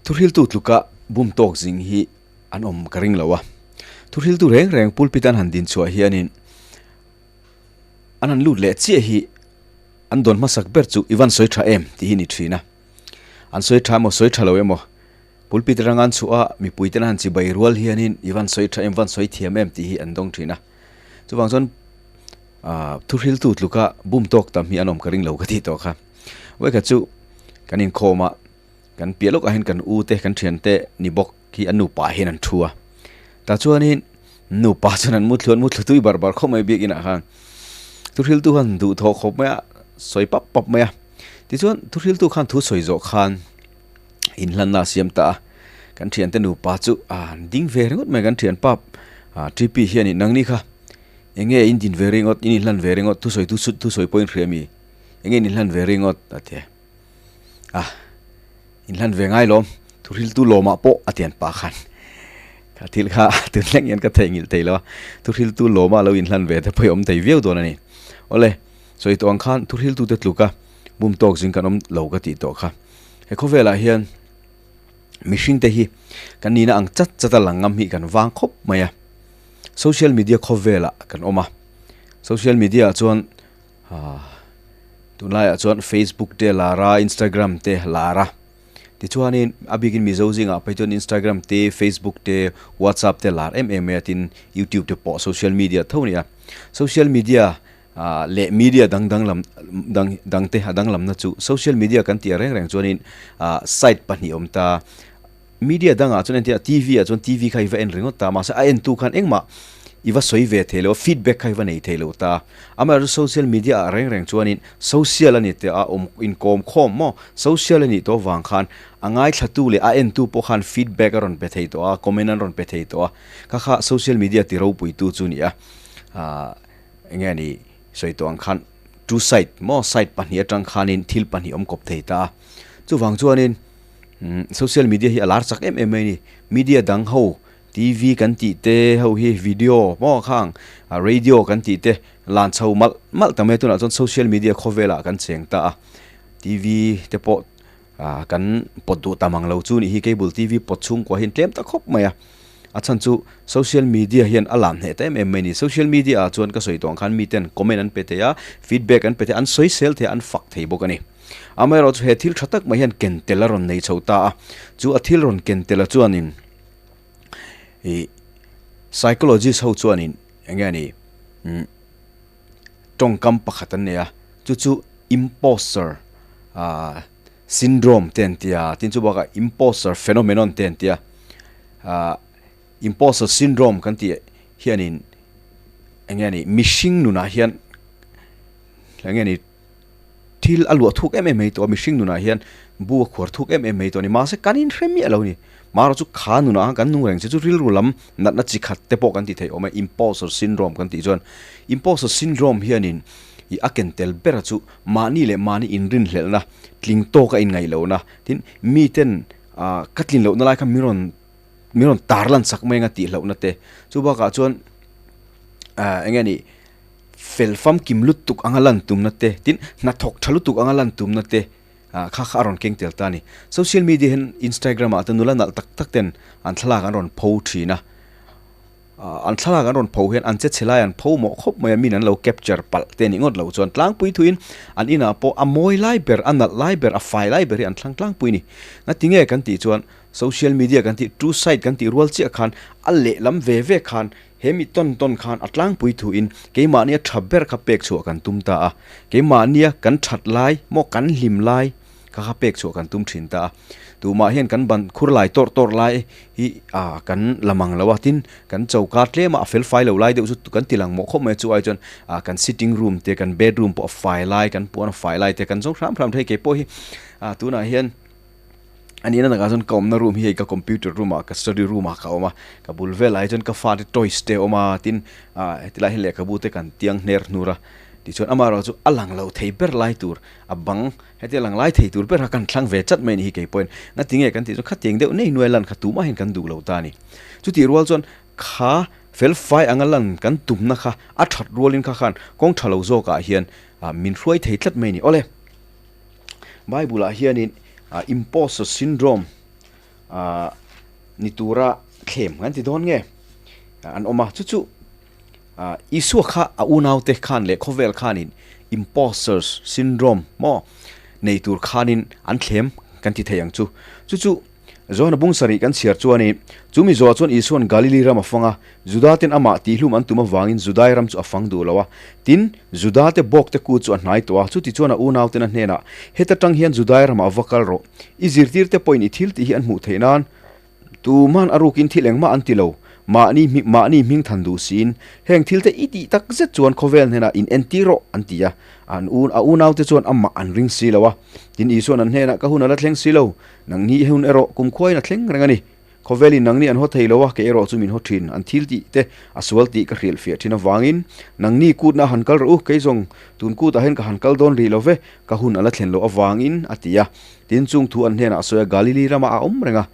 Thuhriltu tluka bum tawk zing hi an awm ka ring lo a. Thuhriltu reng reng pulpit an han din chhuah hianin an han lut leh chiah hi an dawn hmasak ber chu i van sawi tha em tih hi ni thin a. An sawi tha emaw sawi tha lo emaw pulpit atanga an chhuah a mipui ten an han chibai rual hianin i van sawi tha em van sawi thiam em tih hi an dawng thin a. Chuvang chuan ah thuhriltu tluka bum tawk tam hi an awm ka ring lo ka tih tawh kha. Vawikhat chu kan inkhawm a. Kan piah lawkah hian kan u te kan thian te ni bawk hi an nupa hian an thu a tah chuanin nupa chuan an mu thlu an mu thlu tui bar bar khawp mai biakin ah khan thuhriltu khan duhthawh khawp mai a sawi pap pap mai a tichuan thuhriltu khan thu sawi zawh khan inhlanna a siam ta a kan thian te nupa chu an ding ve ringawt mai kan thianpa ah T P hianin nangni kha eng nge in din ve ringawt in inhlan ve ringawt thusawi tu thusawi pawhin hria mi eng nge in inhlan ve ringawt a ti a. A inhlan ve ngai lawm thuhriltu lawmah pawh a tian pah khan kha thil kha tun thleng hian ka theihnghilh thei lo a thuhriltu lawmah lo inhlan ve te pawh hi awm thei viau dawn a ni awle sawi tawh ang khan thuhriltu te tluka bum tawk zing kan awm lo ka tih tawh kha he khawvelah hian mihring te hi kan nihna ang chat chat a lang ngam hi kan vang khawp mai a social media khawvelah kan awm a social media ah chuan Tunlaiah chuan Facebook te lar a, Instagram te lar a. Tichuanin a bikin Mizo zingah phei chuan Instagram te, Facebook te, WhatsApp te lar em em mai a tin YouTube te pawh social media tho a ni a. Social media leh media dang dang lam dang dang te a danglamna chu social media kan tih reng reng chuanin site pahnih a awm ta. Media dangah chuan entir a TV ah chuan TV kha i va en ringawt ta mahse a entu khan engmah i va sawi ve thei lo a feedback kha i va nei thei lo ta. Amaherawhchu social media ah reng reng chuanin social a ni teh a awm inkawm khawm maw social a nih tawh avang khan a ngaithlatu leh a entu pawh khan feedback a rawn pe thei tawh a comment an rawn pe thei tawh a kha kha social media ti ropuitu chu a ni a ah eng nge ni sawi tawh ang khan two side maw side pahnih atang khanin thil pahnih awm kawp thei ta a chuvang chuanin. Social media hi a lar chak em em mai a ni. Media dang ho TV kan tih te ho hi video maw khang radio kan tih te lan chho malh malh ta mai a tunah chuan social media khawvelah kan cheng ta a. TV te pawh kan pawt duh ta mang lo chu nih hi cable TV pawt chhungkua hi an tlem ta khawp mai a. A chhan chu social media hian a lam hneh ta em em mai a ni. Social media ah chuan ka sawi tawh ang khan miten comment an pe thei a, feedback an pe thei a, an sawisel thei a, an fak thei bawk a ni. Amaherawhchu he thil tha tak mai hian ken tel a rawn nei chho ta a, chu a thil rawn ken tel a chuanin ih psychologist ho chuanin eng nge ni umm tawngkam pakhat an nei a, chu chu imposter ah syndrome te an ti a, tin chu bakah imposter phenomenon te an ti a, ah imposter syndrome kan tih hianin eng nge ni mihring nunah hian eng nge ni. Thil a luah thuk em em mai tawh a, mihring nunah hian bu a khuar thuk em em mai tawh a ni. Mahse kan inhre miah lo a ni. Marawh chu kha nunah khan kan nung reng che chu rilru lam natna chi khat te pawh kan ti thei awm e, imposter syndrome kan tih chuan. Imposter syndrome hianin ih a ken tel bera chu mahni leh mahni inrinhlelhna, tling tawka inngaihlohna, tin miten ah ka tlin lohna lai kha min rawn min rawn tarlan chak mai anga tihlohna te. Chu bakah chuan ah eng nge ni. Fel famkim lutuk anga lan tumna te, tin hnathawk tha lutuk anga lan tumna te kha kha a rawn keng tel ta a ni. Social media hian Instagram ah te nula nalh tak tak ten an thlalak an rawn pho thin a, an thlalak an rawn pho hian an che chhe lai an pho mawh khawp mai a, min an lo capture palh te nih ngawt loh chuan tlangpui thuin an inah pawh a mawi lai ber, a nalh lai ber, a fai lai ber hi an thlang tlangpui a ni. Ngatinge kan tih chuan social media kan tih two side kan tih rual chiah khan a lehlam ve ve khan He mi tawn tawn khan a tlangpui thuin keimahnia tha ber kha pek chhuah kan tum ta a, keimahnia kan that lai maw kan hlim lai kha kha pek chhuah kan tum thin ta a. Tumah hian kan ban khur lai tawrh tawrh lai hi ah kan la mang lo a, tin kan choka tlema a fel fai lo lai deuh chu kan ti lang mawh khawp mai a, chu ai chuan ah kan sitting room te kan bedroom pawh a fai lai kan puan a fai lai te kan zawng hram hram thei keipawh hi ah tunah hian A nihna takah chuan ka awmna room hi hei ka computer room ah ka study room ah ka awm a ka bul velah hi chuan ka fate toys te a awm a tin ah heti lai hian lehkhabu te kan tiang hner hnur a tichuan amaherawhchu a lang lo thei ber lai tur a bang heti a lang lai thei tur ber kha kan thlang ve chat mai a ni hi kei pawhin ngatinge kan tih chuan khatiang deuh nei nuai lan kha tumah hian kan duh lo ta a ni chutih rual chuan kha fel fai anga lan kan tumna kha a that rualin kha khan kawng tha lo zawkah hian ah min hruai thei tlat mai a ni awle. Bible ah hianin imposter syndrome ni tura thlem kan ti dawn nge an awm a, chu chu Isua kha a unaute khan leh khawvel khanin imposters syndrome maw nei tur khanin an thlem kan ti thei ang chu. Chu chu Johana bung sarih kan chhiar chuanin chu mi zawh chuan Isua'n Galili ram a fang a, Judaten amah tihlum an tum avangin Judai ram chu a fang duh lo a. Tin, Judate bawkte kut chu a hnai tawh a, chutichuan a unauten a hnenah, Heta tang hian Judai ramah va kal rawh. I zirtirte pawhin i thil tih hi an hmuh theih nan tuman a rukin thil engmah an ti lo. Mahni mahni hming than duh siin heng thilte i tih tak zet chuan khawvel hnenah in entir rawh, an ti a. An u a unaute chuan amah an ring si lo a. Tin, Isua'n an hnenah, Ka hun a la thleng si lo. Nangni hun erawh kumkhuain a thleng reng a ni. Khawvelin nangni an haw thei lo a, kei erawh chu min haw thin. An thil tih te a sual tih ka hrilh fiah thin avangin nangni kutna a han kal rawh u, kei zawng tun kutah hian ka han kal dawn rih lo ve, ka hun a la thlen loh avangin, a ti a. Tin, chung thu an hnenah a sawi a, Galili ramah a awm reng a.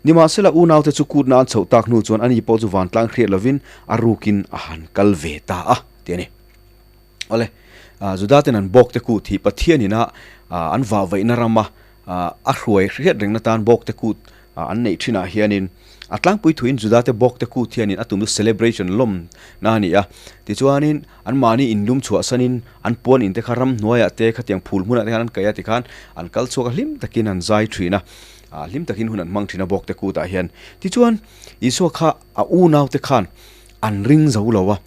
Nimahsela, unaute chu kutna an chhoh tak hnu chuan ani pawh chu vantlang hriat lovin a rukin a han kal ve ta a, ti a ni. Awle, Judaten an bawkte kut hi Pathianina an vahvaihna rama a hruai hriat rengna tan bawkte kut an neih thinah hianin a tlangpui thuin Judate bawkte kut hianin a tum chu celebration lawmna a ni a. Tichuanin anmahni inlum chhuahsanin an puan inte kha ramhnuaiah te khatiang phul hmunah te khan an kaih a tikhan an kal chhuak a, hlim takin an zai thin a, hlim takin hun an hmang thin a bawkte kutah hian. Tichuan Isua kha a unaute khan an ring zo lo a.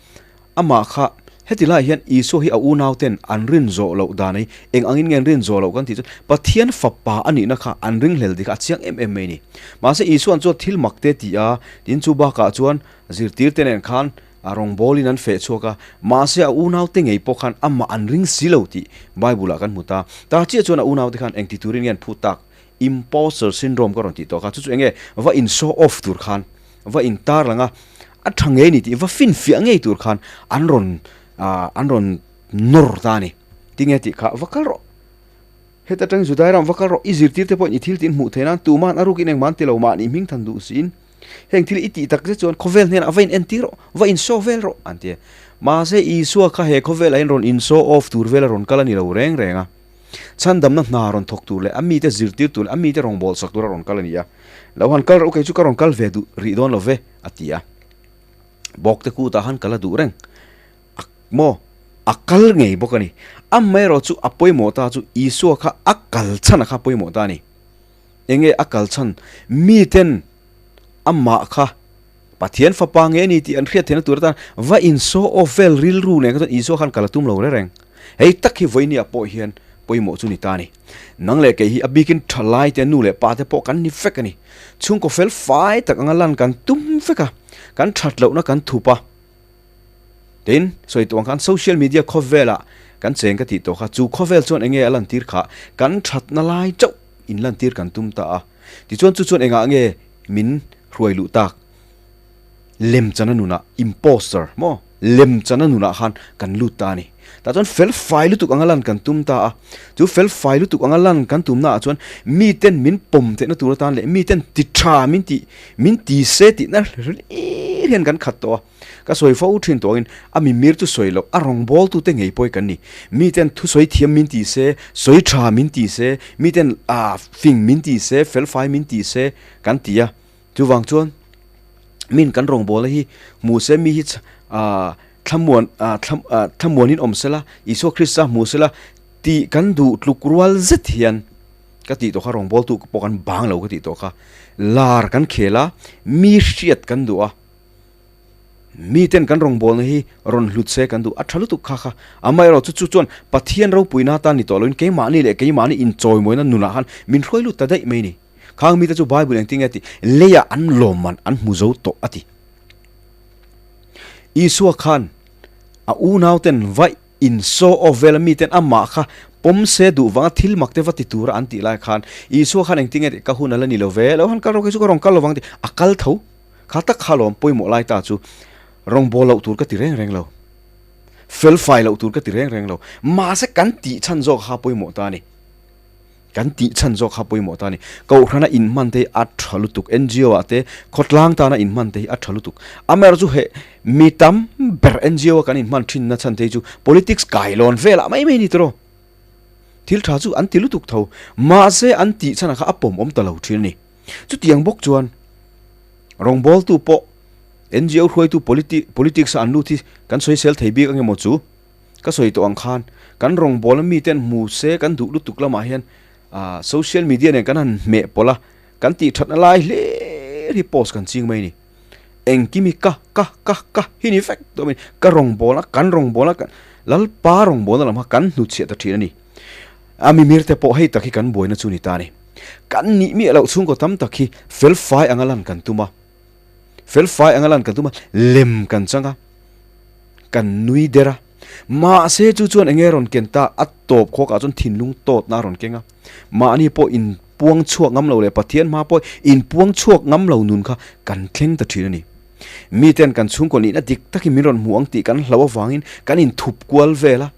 Amah kha, heti laiah hian Isua hi a unauten an rin zawh loh dan hi eng angin nge an rin zawh loh kan tih chuan Pathian fapa a nihna kha an ringhlel dik a, a chiang em em mai a ni. Mahse Isua'n chuan thil mak te ti a, tin chu bakah chuan zirtirte nen khan a rawngbawlin an feh chhuak a, mahse a unaute ngei pawh khan amah an ring si lo tih Bible-ah kan hmu ta. Ta chiah chuan a unaute khan engti turin nge an phut tak? Imposter syndrome ka rawn tih tawh kha, chu chu eng nge va in show off tur khan va in tar lang a, a tha ngei ni tih va finfiah ngei tur khan an rawn ah an rawn nawr ta a ni. Tinge tih kha va kal rawh, heta tang Judai ram va kal rawh, i zirtir te pawhin i thil tih hmuh theih nan tumahan a rukin engmah an ti lo mahni hming than duh siin heng thil i tih tak zet chuan khawvel hnenah va in entir rawh, va in show vel rawh an ti a. Mahse Isua kha he khawvelah hian rawn in show off tur vel a rawn kal a ni lo reng reng a. Chhandamna hna rawn thawk tur leh a mite zirtir tur leh a mite rawngbâwl sak tura rawn kal a ni a. Lo han kal rawh u, kei chu ka rawn kal ve duh rih dawn lo ve, a ti a. Bawkte kutah khan kal a duh reng a maw? A kal ngei bawk a ni. Amaherawh chu a pawimawh ta chu Isua kha a kal chhan a kha pawimawh ta a ni. Enge a kal chhan? Miten amah kha Pathian fapa nge ni tih an hriat theihna tur atan va in show off vel rilru nen kha chuan Isua khan kal a tum lo reng reng. Hei tak hi vawinia pawh hian pawimawh chu ni ta a ni. Nang leh kei hi a bikin thalai te nu leh pa te pawh kan ni vek a ni. Chhungkaw fel fai tak anga lan kan tum vek a, kan that lohna kan thup a. Tin, sawi tuang khan social media khawvelah kan cheng ka tih tawh kha, chu khawvel chuan enge a lantir kha kan thatna lai chauh in lantir kan tum ta a. Tichuan chu chuan engah nge min hruai luh tak? Lemchana nunah, imposter maw? Lemchana nunah khan kan lut ta a ni. Tah chuan fel fai lutuk anga lan kan tum ta a. Chu fel fai lutuk anga lan kan tumna ah chuan miten min pawm theihna tur atan leh miten ti tha min tih, min ti se tihna hlir hian kan khat tawh a. Ka sawi fo thin tawngin a mimir chu sawi loh, a rawngbawltute ngei pawh hi kan ni. Miten thusawi thiam min ti se, sawi tha min ti se, miten ah fing min ti se, felfai min ti se kan ti a. Chuvang chuan min kan rawngbawlna hi hmu se mi hi ah thlamuan ah ah thlamuanin awm sela, Isua Krista hmu sela tih kan duh tluk rual zet hian ka tih tawh kha rawngbawltu pawh kan bang lo ka tih tawh kha. Lar kan khel a, mi hriat kan duh a. Miten kan rawngbawlna hi rawn hlut se kan duh a tha lutuk kha kha. Amaherawh chu chu chuan Pathian ropuina atan ni tawh loin keimahni leh keimahni inchawimawina nunah khan min hruai lut ta daih mai ni. Khang mite chu Bible engtin nge a ti? Leiah an lawmman an hmu zo tawh a ti. Isua khan a unauten vaih in show off vel a miten amah kha pawm se duh vanga thil mak te va ti tura an tih lai khan Isua khan engtin nge ka hun a la ni lo ve, lo han kal rawh kei chu ka rawn kal lovang ti a kal tho. Kha tak kha lawm pawimawh lai ta chu rawngbâwl loh tur ka ti reng reng lo, fel fai loh tur ka ti reng reng lo, mahse kan tih chhan zawk kha pawimawh ta a ni. Kan tih chhan zawk kha pawimawh ta a ni. Kohhrana inhman te hi a tha lutuk, NGO ah te khawtlang tana inhman te hi a tha lutuk. Amaherawhchu he mi tam ber NGO a kan inhman thinna chhan te hi chu politics kailawn velah mai mai a ni tawh. Thil tha chu an ti lutuk tho, mahse an tih chhanah kha a pawmawm ta lo thin a ni. Chutiang bawk chuan rawngbawltu pawh NGO hruaitu politics a an lut hi kan sawisel thei bik angemaw chu ka sawi tawh ang khan kan rawngbawlna miten hmu se kan duh lutuk lamah hian social media nen kan han hmeh pawlh a, kan tih thatna lai hlir hi post kan ching mai a ni. Engkimi ka ka ka ka hi ni vek tawh mai ka rawngbawlna kan rawngbawlna kan Lalpa rawngbawlna lam kha kan hnuchhiah ta thin a ni. A mimir te pawh hei tak hi kan buaina chu ni ta a ni. Kan nih miah loh chhungkaw tam tak hi fel fai anga lan kan tum a, fel fai anga lan kan tum a, lem kan chang a, kan nui der a. Mahse chu chuan enge rawn ken ta a tawp khawkah chuan thinlung tawtna a rawn keng a. Mahni pawh in puang chhuak ngam lo leh Pathian hma pawh in puang chhuak ngam lo nun kha kan thleng ta thin a ni. Miten kan chhungkaw nihna dik takin min rawn hmu ang tih kan hlauh avangin kan inthup kual vel a.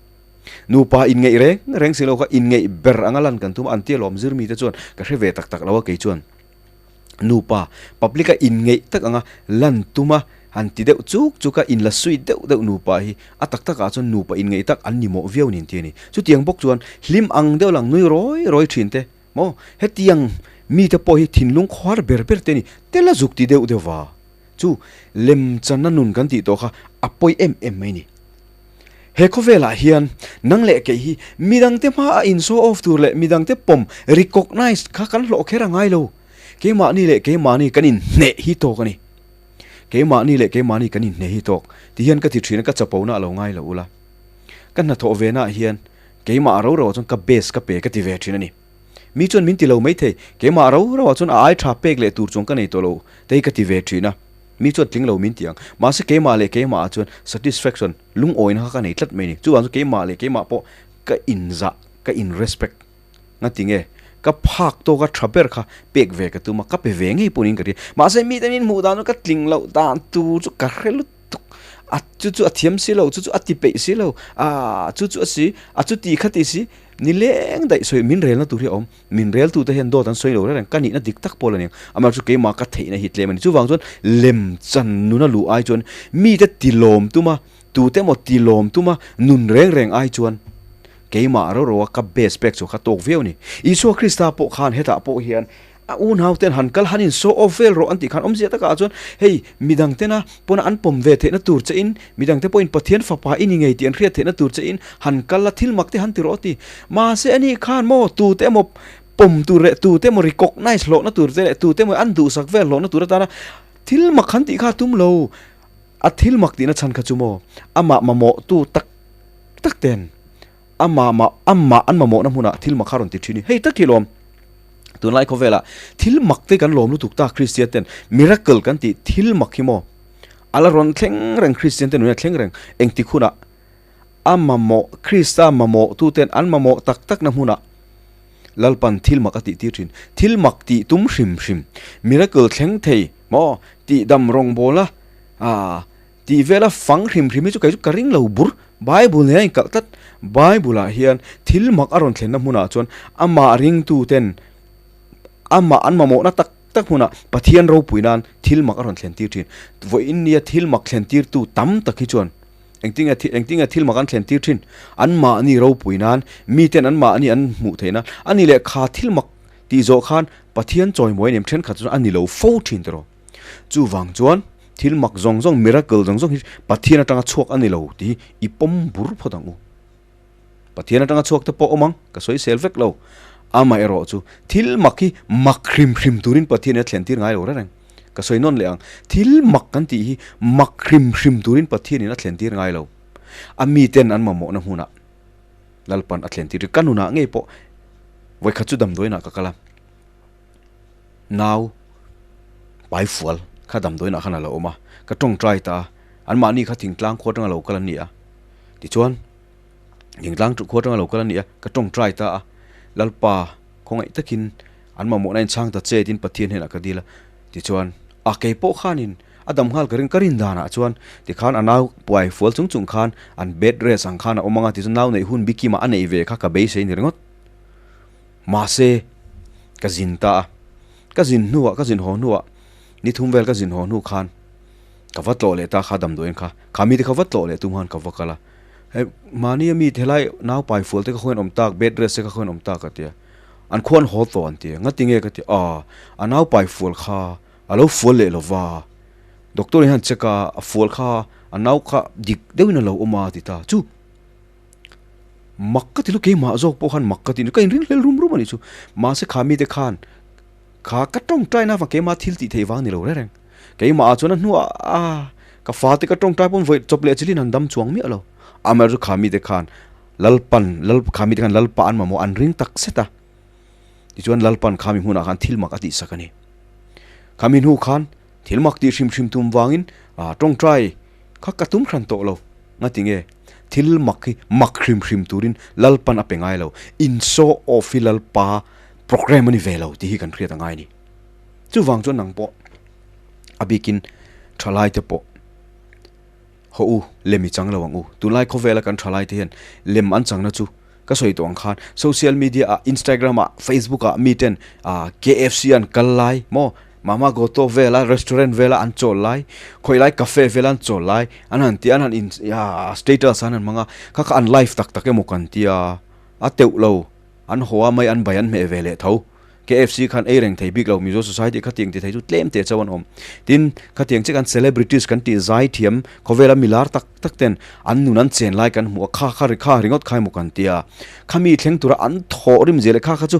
Nupa inngeih reng reng si lo kha inngeih ber anga lan kan tum a, an tia lawm zir mite chuan ka hre ve tak tak lo a kei chuan nupa public a inngeih tak anga lan tum a han ti deuh chuk chuk a inla suit deuh deuh nupa hi a tak takah chuan nupa inngeih tak an ni mawh viau nin ti a ni. Chutiang bawk chuan hlim ang deuh lang nui rawi rawi thin te maw hetiang mite pawh hi thinlung khuar ber ber te a ni tel a zuk ti deuh deuh va chu lemchanna nun kan tih tawh kha a pawi em em mai a ni. He khawvelah hian nang leh kei hi midangte hma a in show off tur leh midangte pawm, recognize, kha kan hlawh kher a ngai lo. Keimahni leh keimahni kan inhneh hi tawk a ni. Keimahni leh keimahni kan inhneh hi tawk. Ti hian ka ti thin a, ka chapona a lo ngai lo ula. Ka hnathawh ve naah hian keimah ro ro ah chuan ka best ka pe ka ti ve thin a ni. Mi chuan min ti lo maithei, keimah ro ro ah chuan a ai tha pek leh tur chuang ka nei tawh lo te hi ka ti ve thin a. Mi chuan tling lo min ti ang. Mahse keimah leh keimah ah chuan satisfaction, lungawina kha ka nei tlat mai a ni. Chuvang chu keimah leh keimah pawh ka inzah, ka in respect nga ti nge? Ka phak tawka tha ber kha pek ve ka tum a, ka pe ve ngei pawh niin ka ria. Mahse mite min hmuh dan chu ka tling loh dan tur chu ka hre lutuk. A chu chu a thiam si lo, chu chu a ti peih si lo, aah chu chu a si, a chu ti kha ti si. Ni leng daih sawi min relna tur hi a awm. Min reltute hian dawt an sawi lo reng reng, ka nihna dik tak pawh la ni ang. Amaherawhchu keimah ka theihna hi tlem a ni. Chuvang chuan lem chan nuna luh ai chuan mite tilawm tuma, tute emaw tilawm tuma nun reng reng ai chuan keimah ro ro a ka best pek chu kha tawk viau a ni. Isua Krista pawh khan hetah pawh hian A unau ten han kal han in show off vel rawh an tih khan awmzia takah chuan hei midang tena pawna an pawm ve theihna tur che in midang te pawhin Pathian fapa i ni ngei tih an hriat theihna tur che in han kal la thil mak te han ti rawh a ti. Mahse ani khan maw tute emaw pawm tur leh tute emaw recognize hlawhna tur te leh tute emaw an duhsak vel hlawhna tur atana thil mak han tih kha a tum lo. A thil mak tihna chhan kha chu maw amah mamawhtu tak tak ten Amah mah amah an mamawhna hmunah thil mak kha rawn ti thin i hei tak hi lawm. Tunlai khawvelah thil mak te kan lawm lutuk ta Kristian ten miracle kan tih thil mak hi maw a la rawn thleng reng Kristian te nunah thleng reng engtik hunah a mamawh Krista mamawh tu ten an mamawh tak tak na hmunah Lalpan thil mak a tih tir thin. Thil mak tih tum hrim hrim miracle thleng thei maw tih dam rawngbawla ah Tih vela fang hrim hrim hi chu kei chu ka ring lo bur. Bible nen a inkalh tlat. Bible ah hian thil mak a rawn thlenna hmunah chuan amah ringtu ten amah an mamawhna tak tak hmunah Pathian ropui nan thil mak a rawn thlen tir thin. Vawiin nia thil mak thlen tirtu tam tak hi chuan engtinge engtinge thil mak an thlen tir thin? Anmahni ropui nan miten anmahni an hmuh theih nan a ni leh kha thil mak tih zawh khan Pathian chawimawi a ni em? Thenkhat chuan a ni lo fo thin tiraw. Chuvang chuan thil mak zawng zawng, miracle zawng zawng hi Pathian atanga chhuak a ni lo tih hi i pawm bur phawt ang u. Pathian atanga chhuak te pawh awm ang, ka sawi sel vek lo. Amaherawh chu thil mak hi mak hrim hrim turin Pathian in a thlen tir ngai lo reng. Ka sawi nawn leh ang, thil mak kan tih hi mak hrim hrim turin Pathian in a thlen tir ngai lo. A miten an mamawhna hmunah Lalpan a thlen tir. Ka nunah ngei pawh vawikhat chu damdawiinah ka kal a. Nau Paifual kha damdawiinah khan a lo awm a, ka tawngtai ta a, anmahni kha thingtlang khua atanga lo kal an ni a, tichuan thingtlang khua atanga lo kal an ni a, ka tawngtai ta a, Lalpa khawngaih takin an mamawhna inchhang ta che tiin Pathian hnenah ka dil a, tichuan a kei pawh khanin a dam nghal ka ring ka rin danah chuan tikhan a nau Paifual chung chung khan an bed rest ang khan a awm ang a, tichuan nau neih hun bikimah a neih ve kha ka beisei ni ringawt. Mahse, ka zin ta a. Ka zin hnuah, ka zin haw hnuah, ni thum vel ka zin haw hnu khan ka va tlawh leh ta kha damdawiin kha. Kha mite kha va tlawh leh tum khan ka va kal a. Hei, mahnia mi helai naupai fual te kha khawiin awm tak, bed rest te kha khawiin awm tak a ti a. An khuan haw tawh an ti a, ngatinge ka ti a, a naupai fual kha a lo fual leh lo va, doctor in hian check a, a fual kha a nau kha dik deuhin a lo awm a ti ta chu. Mak ka ti lo, keimah zawk pawh khan mak ka ti, ka inring hlel rum rum a nih chu. Mahse kha mite khan kha ka tawngtai na avang keimah thil tih theih vang ni lo reng reng. Keimah ah chuan a hnuah a ka fate ka tawngtai pawn vawi chawp leh chilhin an dam chuang miah lo. Amaherawhchu kha mite khan Lalpan Lal kha mite khan Lalpa an mamawh an ring tak zet a. Tichuan Lalpan kha mi hmunah khan thil mak a tihsak a ni. Kha mi hnu khan thil mak tih hrim hrim tum vangin tawngtai kha ka tum hran tawh lo. Ngatinge thil mak hi mak hrim hrim turin Lalpan a pe ngai lo. In show off hi Lalpa programme a ni ve lo tih hi kan hriat a ngai a ni. Chuvang chuan nang pawh a bikin thalaite pawh Haw u, lem i chang lo ang u. Tunlai khawvela kan tha laite hian lem an changna chu ka sawi tawh ang khan social media ah, Instagram ah, Facebook ah mi ten KFC an kal lai maw, Mama Goto vela restaurant vela an chawl lai, khawi lai cafe vela an chawl lai an han ti a, an han in status an han hmang a, kha kha an life tak tak emaw kan tia a teuh lo, an haw a mai an bai an hmeh ve leh tho. KFC khan ei reng thei bik lo, Mizo society khatiang ti thei chu tlem teh chauh an awm. Tin, khatiang che kan celebrities kan tih zai thiam khawvela milar tak tak ten an nun an chen lai kan hmuh a, kha kha ri kha ringawt kha emaw kan tia. Khami thleng tura an thawh rim zia leh kha kha chu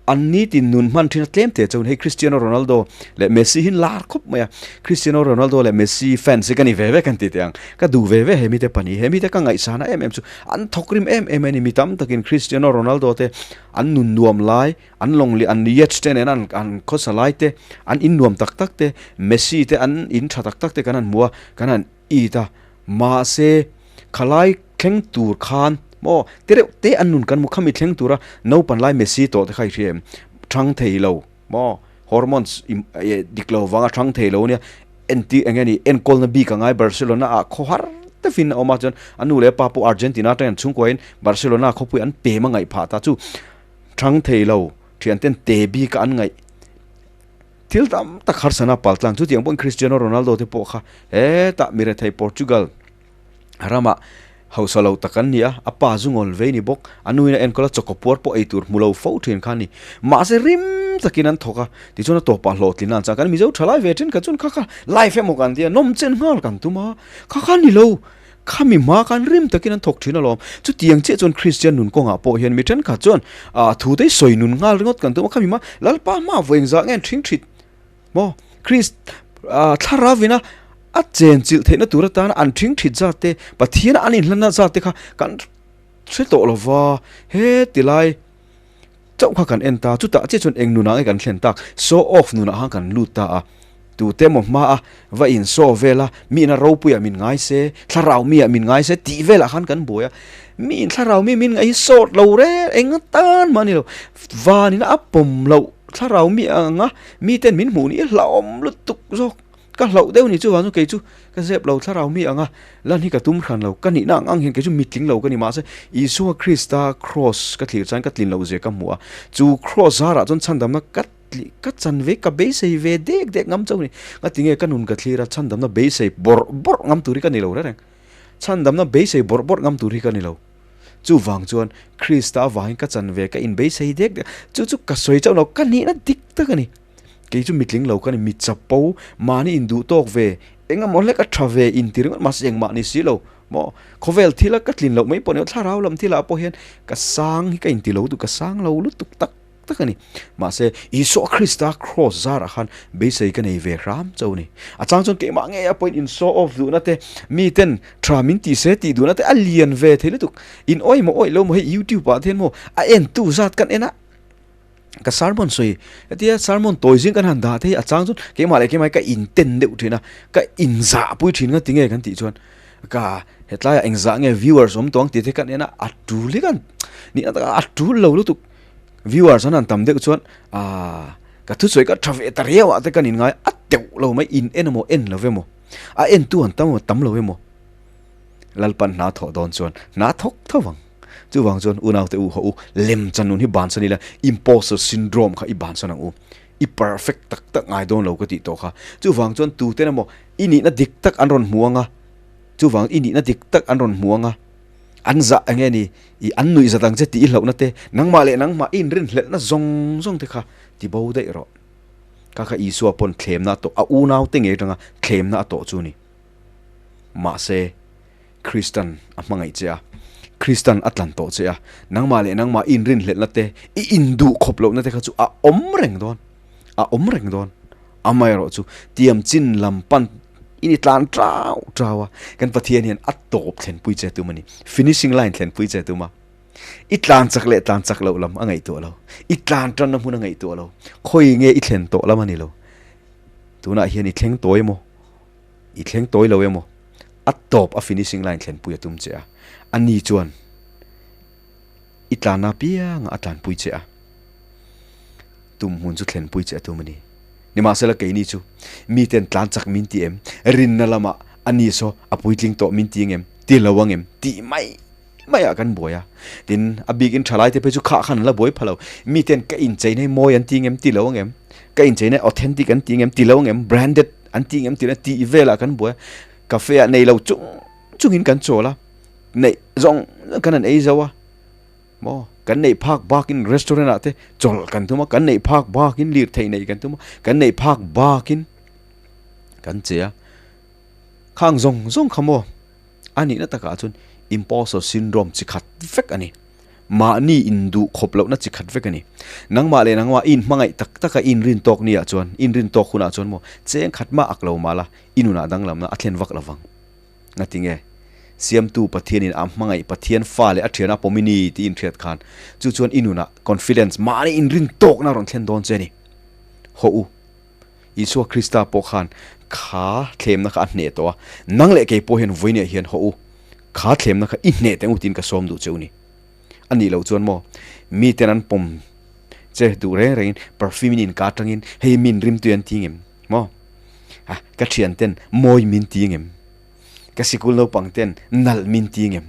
an ni tin nun hman thin a tlem teh chauh in hei Cristiano Ronaldo leh Messi hi an lar khawp mai a, Cristiano Ronaldo leh Messi fans hi ka ni ve ve kan ti teh ang, ka duh ve ve he mite pahnih, he mite ka ngaihsana em em chu an thawk rim em em a ni, mi tam takin Cristiano Ronaldo te an nun nuam lai, An lawng leh an yacht te nen an an khawsa lai te, an in nuam tak tak te, Messi te an in tha tak tak te kan han hmu a, kan han it a. Mahse, khalai thleng tur khan maw te reuh te an nun kan hmu khami thleng tura naupan lai Messi tawh te kha i hria em? Thang thei lo maw hormones dik lo vanga thang thei lo ania entir eng nge ni enkawlna bik a ngai Barcelona ah khawhar tefin a awm a chuan a nu leh a pa pawh Argentina atangin an chhungkuain Barcelona khawpui an pem a ngaih phah ta chu. Thang thei lo, thianten te bik a an ngaih thil tam tak harsana pal tlang. Chutiang pawhin Cristiano Ronaldo te pawh kha hetah mi rethei Portugal ramah hausa lo tak an ni a, a pa zu ngawl vei ni bawk. A nuin a enkawl a, chawkaw puar pawh ei tur hmu lo fo thin kha a ni. Mahse rim takin an thawk a, tichuan a tawpah hlawhtlin a an chak a. Mizo thalai ve thin kha chuan kha kha life emaw kan ti a, nawm chen nghal kan tum a, kha kha ni lo. Khami hma khan rim takin an thawk thin alawm. Chutiang chiah chuan Kristian nun kawngah pawh hian mi thenkhat chuan ah thu te sawi nun nghal ringawt kan tum a, khami hma Lalpa hma vawi engzah nge an thing thit maw? Krist ah thlarau ina a chen chilh theihna tur atana an thing thit zat te, Pathian an inhlanna zat te kha kan hre tawh lo va, he tilai chauh kha kan en ta, chutah chiah chuan eng nunah nge kan thlen tak, show off nunah khan kan lut ta a, tute emaw hma a va in show vel a, mi ina ropuiah min ngai se, thlarau miah min ngai se tih velah khan kan buai a, mi in thlarau mi min ngaih hi sawt lo reng eng atan mah a ni lo, van ina a pawm loh thlarau mi ang a, miten min hmuh ni hlauhawm lutuk zawk. Ka hlauh deuh ni chuvang chu kei chu ka zep lo thlarau mi anga lan hi ka tum hran lo, ka nihna ang ang hian kei chu mitling lo ka ni mahse Isua Krista cross ka thlir chuan ka tlin loh zia ka hmu a, chu cross zarah chuan chhandamna ka ka chan ve ka beisei ve dek dek ngam chauh a ni, ngatinge ka nun ka thlir a chhandamna beisei bawrh bawrh ngam tur hi ka ni lo reng reng, chhandamna beisei bawrh bawrh ngam tur hi ka ni lo, chuvang chuan Krista avangin ka chan ve ka inbeisei dek dek, chu chu ka sawi chauh lo ka nihna dik tak a ni. Kei chu mitling lo ka ni, mi chapo, mahni induh tawk ve, eng emaw hlek a tha ve inti ringawt mahse engmah ni si lo maw? Khawvel thila ka tlin loh mai pawh ni lo, thlarau lam thilah pawh hian ka sang hi ka inti lo duh, ka sang lo lutuk tak tak a ni. Mahse, Isua Krista cross zarah khan beisei ka nei ve hram chauh a ni. A chang chuan keimah ngei a pawhin in show off duhna te, miten tha min ti se tih duhna te a lian ve thei lutuk. In awih maw awih lo maw hei YouTube ah te hian maw a entu zat kan en a, Ka sermon sawi hetia sermon tawi zing kan han dah te hi a chang chuan keimah leh keimah hi ka in ten deuh thin a, ka in zah pui thin nga tinge kan tih chuan ka hetlaiah engzah nge viewers awm tawh ang tih te kan en a, a tul hi kan nih na takah a tul lo lutuk viewers an han tam deuh chuan ahh ka thusawi ka tha ve ta riau ah te kan in ngai a teuh lo mai in en emaw en lo emaw a en tu an tam emaw tam lo emaw Lalpan hna thawh dawn chuan hna thawk tho vang. Chuvang chuan unaute u haw u, lem chan nun hi bansan ila, imposter syndrome kha i bansan ang u. I perfect tak tak ngai dawn lo ka tih tawh kha. Chuvang chuan tuten emaw i nihna dik tak an rawn hmu ang a, chuvang i nihna dik tak an rawn hmu ang a, An zah enge ni i an nuih zat ang che tih i hlauhna te, nangmah leh nangmah i inrinhlelhna zawng zawng te kha ti bo daih rawh. Kha kha Isua pawn thlemna a tawh, a unaute ngei atanga thlemna a tawh chu ni. Mahse, Kristan a hmangaih che a, Kristan a tlan tawh che a, nangmah leh nangmah i inrinhlelhna te, i induh khawp lohna te kha chu a awm reng dawn, a awm reng dawn. Amaherawhchu, tiam chin lam pan i ni tlan trau trau a, kan Pathian hian a tawp thlenpui che tum a ni, finishing line thlenpui che tum a. I tlan chak leh tlan chak loh lam a ngaihtuah lo, i tlan tanna hmun a ngaihtuah lo, khawi nge i thlen tawh lam a ni lo. Tunah hian i thleng tawi emaw, i thleng tawi lo emaw, a tawp a finishing line thlenpui a tum che a, ani chuan i tlanna piangah a tlanpui che a, tum hmun chu thlenpui che a tum a ni. Nimahsela keini chu miten tlan chak min ti em, rinna lamah ani saw a puitling tawh min ti ang em, ti lo ang em tih mai maiah kan buai a. Tin, a bikin thalaite phei chu khah khan an la buai pha lo. Miten ka incheina hi mawi an ti ang em, ti lo ang em, ka incheina hi authentic an ti ang em, ti lo ang em, branded an ti ang em tih tih velah kan buai a. Cafe ah nei lo chung chungin kan chawl a, neih zawng kan han ei zo a, maw kan neih phak bakin restaurant ah te chawlh kan tum a, kan neih phak bakin lirthei neih kan tum a, kan neih phak bakin kan che a. Khang zawng zawng kha maw a nihna takah chuan imposter syndrome chi khat vek a ni. Mahni induh khawp lohna chi khat vek a ni. Nangmah leh nangmah i inhmangaih tak taka i inrin tawk niah chuan, i inrin tawk hunah chuan maw cheng khat mah ak lo mah la, i nunah danglamna a thlen vak lo vang. Ngatinge? Siamtu Pathianin a hmangaih Pathian fa leh a thian a pawm i ni tih i inhriat khan chu chuan i nunah confidence, mahni inrin tawkna a rawn thlen dawn che a ni. Hawh u, Isua Krista pawh khan kha thlemna kha a hneh tawh a, nang leh kei pawh hian vawiinah hian hawh u, kha thlemna kha i hneh teh u tiin ka sawm duh che u ni. A nih loh chuan maw, miten an pawm che duh reng rengin perfume in inka atangin hei min rimtui an ti ngem maw? A, ka thianten mawi min ti ngem? Ka sikul naupang ten nalh min ti ngem?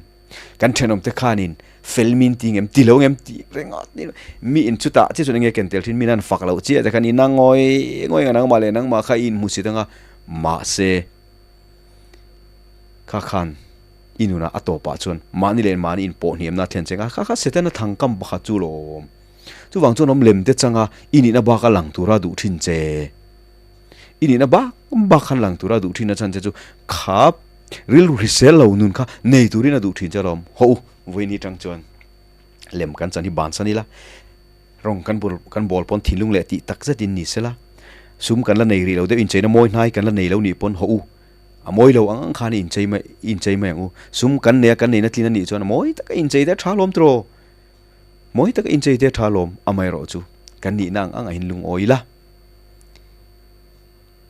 Kan thenawmte khanin fel min ti ngem? Ti lo ngem tih ringawt ni mi in chutah chiah chuan enge ken tel thin min an fak loh chiah te khan in a ngawi ngawi nga nangmah leh nangmah kha i inhmu si dang a, mahse kha khan i nunah a tawpah chuan mahni leh mahni inpawh hniamna a thlen cheng a, kha kha Setana thangkam pakhat chu lawm. Chuvang chuan awm lem te changa i nihna bak a lang tura duh thin che. I nihna bak bak khan lang tura duh thin a chhan che chu kha rilru hrisel lo nun kha nei turin a duh thin che alawm. Hawh u, vawiin tang chuan lem kan chan hi bansan ila, rawng kan bul kan bawl pawn thinlung leh tih tak zetin ni sela, sum kan la nei rih lo deuh incheina mawi hnai kan la nei lo nih pawn hawh u, a mawi lo ang ang khan i inchei mai i inchei mai ang u. Sum kan nei a kan neina tlin a nih chuan a mawi taka inchei te a tha alawm tiraw. Mawi taka inchei te a tha alawm, amaherawhchu kan nihna ang ang a inlungawi ila.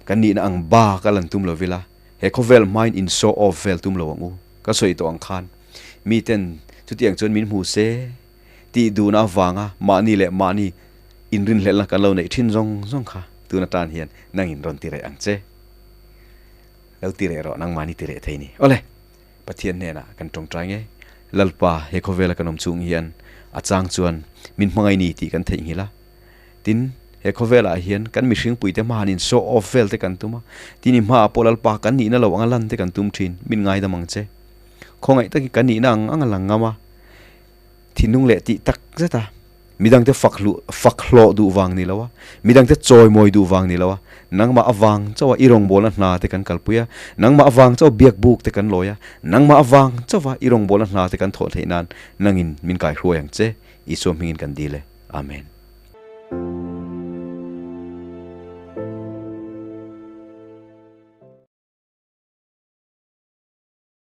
Kan nihna ang bak a lan tum lo vila, he khawvel hmain in show off vel tum lo ang u. Ka sawi tawh ang khan miten chutiang chuan min hmu se tih duhna avanga mahni leh mahni inrinhlelhna kan lo neih thin zawng zawng kha tun atan hian nangin rawn ti reh ang che. Lo ti reh rawh, nangmahni ti reh thei ni. Awle, Pathian hnenah kan tawngtai nge. Lalpa, he khawvela kan awm chung hian a chang chuan min hmangaih ni tih kan theihnghilh a. Tin, he khawvelah hian kan mihringpuite hma han in show off vel te kan tum a, tin i hmaah pawh Lalpa kan nihna lo anga lan te kan tum thin, min ngaidam ang che. Khawngaih takin kan nihna ang anga lang ngam a, thinlung leh tih tak zet a, midangte fak hluh fak hlawh duh vang ni lo a, midangte chawimawi duh vang ni lo a, nangmah avang chauha i rawngbawlna hna te kan kalpui a, nangmah avang chauha biakbuk te kan lawi a, nangmah avang chauha i rawngbawlna hna te kan thawh theih nan nangin min kaihruai ang che, Isua hmingin kan dil e. Amen.